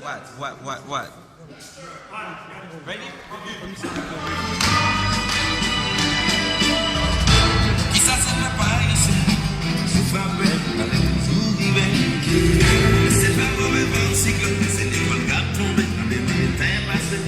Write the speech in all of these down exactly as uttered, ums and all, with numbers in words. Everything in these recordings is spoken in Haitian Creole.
What, what, what, what? Ready? Kisa se pèp ayisyen? Se frape, ale toujou rive. Se pa move van, siklòn, se lekòl k ap tonbe. Tande mwen, tan pase.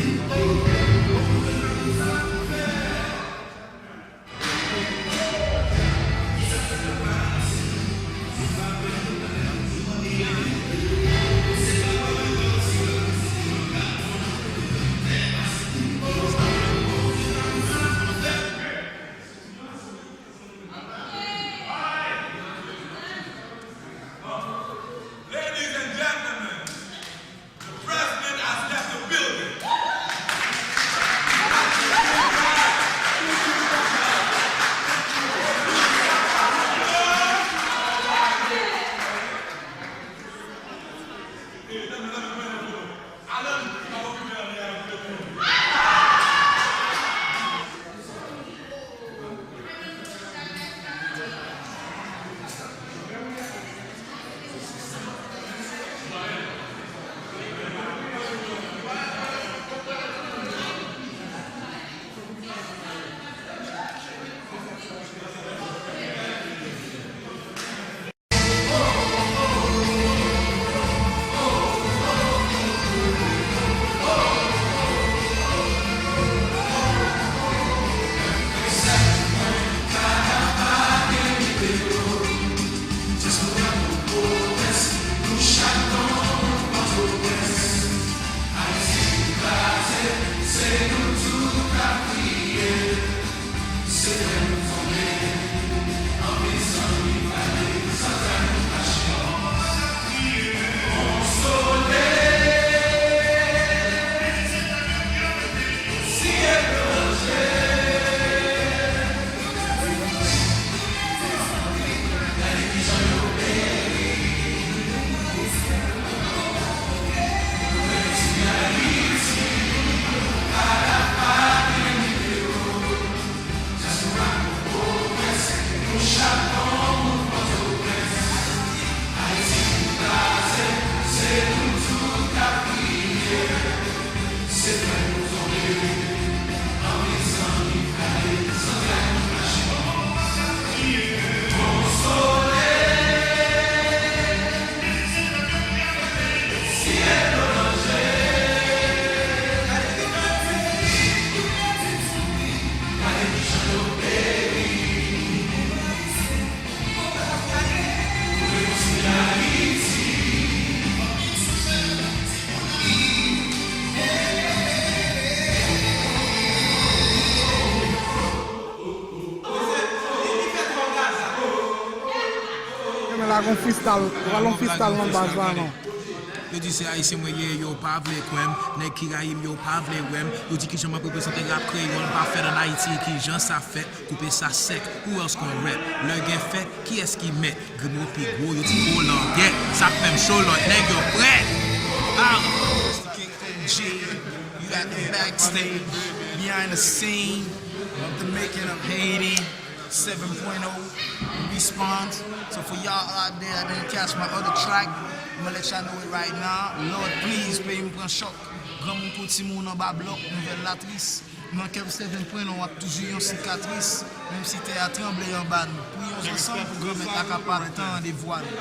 Ladies and gentlemen, the president has left the building. Yo, men la gon freestyle, pa gon freestyle nan baz la non. Yo di se ayisyen mwen ye, yo pa vle kwè m. Nèg ki rayi m, yo pa vle wè m. Yo di kijan m ap reprezante rap kreyòl, pa fèt ann Ayiti, kijan sa fèt? Koupe sa sèk, who else gon rap? Lè gen fèt, kiyès ki mèt? Grimo pi gwo, yo ti gwo langèt. Sa k fè m cho, lòt nèg yo prèt. Holla. It's the King O G. You at the backstage, behind the scene of the making of Haiti seven point oh response. So for y'all out there that didn't catch my other track, I'ma let y'all know it right now. Lord, please, peyi m pran chòk. Granmoun kou timoun anba blòk, nouvèl latris. Nan Kev Seven Point Oh, w ap toujou yon sikatris, menm si tè a tranble anba nou. Priyons ansanm pou Granmèt la kapab tande vwa nou.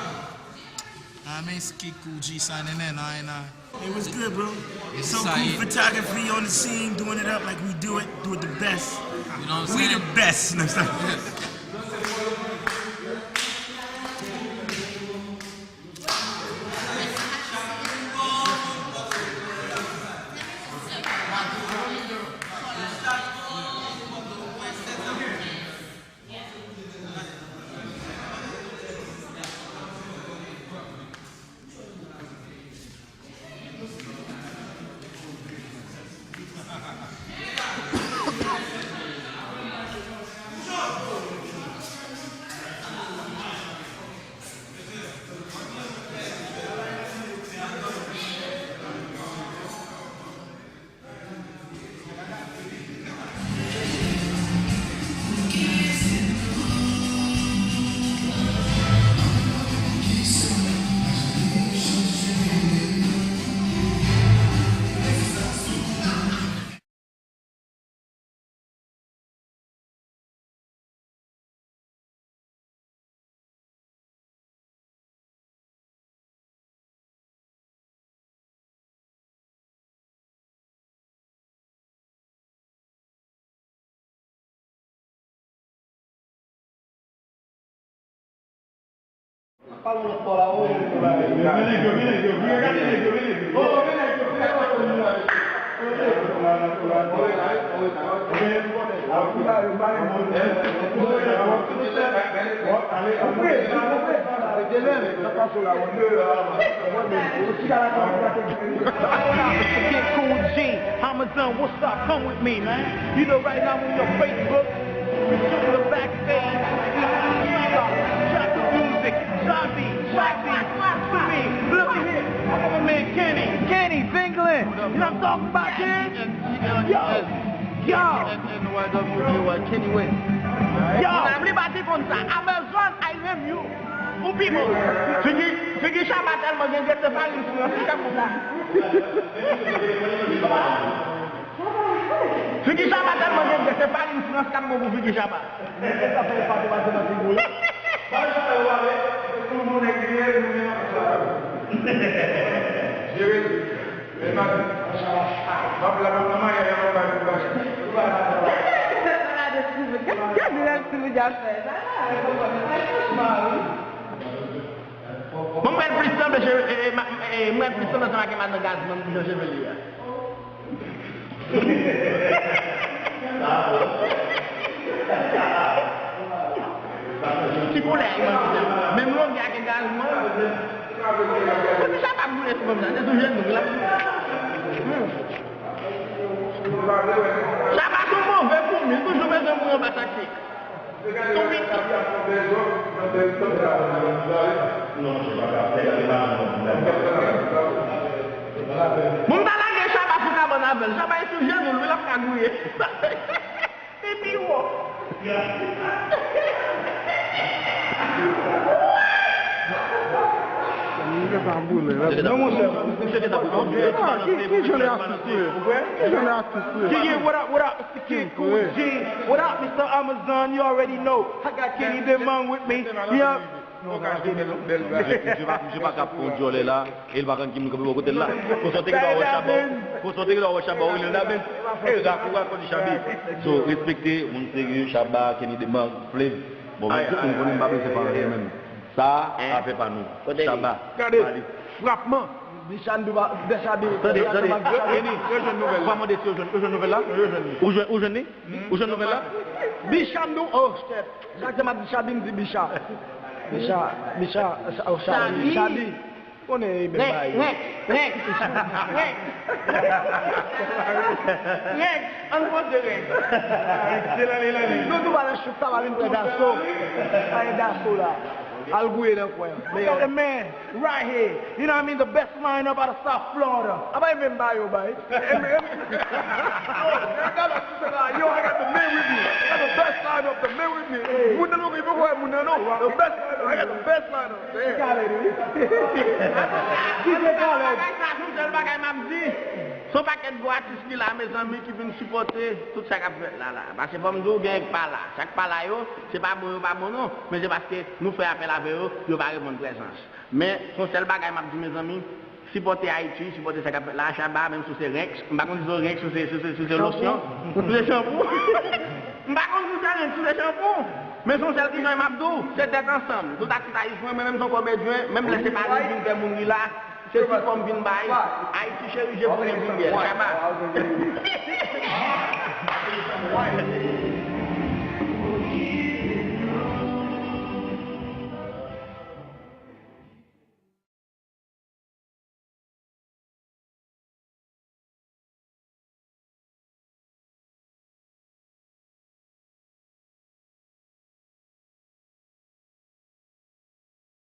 Amen. It's King Kool G signing in, nine nine. It was good, bro. Some cool photography on the scene, doing it up like we do it, do it the best. You know what I'm saying? We the best. Next time. Kid Cool G, Amazon, what's up? Come with me, man. You know, right now on your Facebook, we shooting the backstage. Drop the music, Javi, Javi, to me. Look at here. I got my man Kenny. Kenny, Fingerland. You know what I'm talking about, kid? Yo, yo. Kenny West. Yo. Everybody konn sa. Amazon, I love you. Ou pi bon. Figi, figi Shabba tèlman gen grèt se farin frans li k ap bon. Figi Shabba tèlman gen grèt se farin frans k ap bon pou figi Shabba. Jere. Bon, mwen plis sanble, mwen plis sanble ansanm ak madan Gazman jan cheve li a. Ti koulè, menm longè ak Gazman. Depi sa pa boule sou fanm nan, se sou jenou l ap boule. Shabba se yon move foumi, li toujou bezwen moun anba sa kik. Stupid kik. Moun ta lage Shabba sou kabann avè l. Shabba e sou jenou l, wi, l ap ka gouye. Pipi wo. Non, monchè. Ah, ki, ki jan de atis ou ye? Ki jan de atis ou ye? G, what up, what up, Mister Kid Cool G? What up, Mister Amazon? You already know. I got Kenny Demang with me. Yeah. Misye pa, misye pa ka pran dyòlè la, e l pa konn ki moun kanpe bò kote l la. Konsa w te gen dwa wè Shabba, konsa w te gen dwa wè Shabba, ou rele l Dabens. E rak ou rak konn Shabba. So, respekte, moun serye, Shabba, Kenny Demang, Flav. Bon, men tout moun konnen m pa bezwen pale anyen menm. Sa a, afè pa nou. Shabba, gade, frapman. Bichando, Bichando. Tande, tande. Kenny, ou pa mande si yo jwenn, yo jwenn nouvèl la? Ou jwenn, ou jwenn li? Ou jwenn nouvèl la? Bichando, oh, shit. Chak se m ap di Chabi, m di Bicha. Bicha, Bicha, oh, Chabi, Chabi. Konnen e menm bagay. Renks, Renks, Renks. Renks, ann poze Renks. Nou tou pale chouk sa pa vin pran daso. Pa gen daso la. Al gouye nan kwen an. Look at the man right here. You know what I mean? The best lineup out of South Florida. Apa e menm ba yo bay? E menm. Yo, I got the man with me. I got the best lineup, the man with me. Moun nan nou, li poko wè moun nan non. The best lineup. I got the best lineup. Kale li. Ki se Kale? Bagay sa, se yon sèl bagay m ap di. Se yon pakèt gwo atis ki la, mezanmi, ki vin sipòte tout sa k ap fèt la, la. Paske fò m di w, gen k pa la. Sa k pa la yo, se pa bon yo pa bon non, men se paske nou fè apèl avè yo, yo pa reponn prezans. Men, se yon sèl bagay m ap di, mezanmi, sipòte Ayiti, sipòte sa k ap fèt la, Shabba, menm si w se Renks, m pa konn si w se Renks, si w se, si w se, si w se losyon, si w se chanpou. M pa konn si w se Renks, si w se chanpou. Men se yon sèl ti bagay m ap di w, se tèt ansanm. Tout atis ayisyen, mwen menm se yon komedyen, menm lè se pa ri m vin fè moun ri la, se ti fò m vin bay. Ayiti cheri, je voudrais vin bèl. Shabba.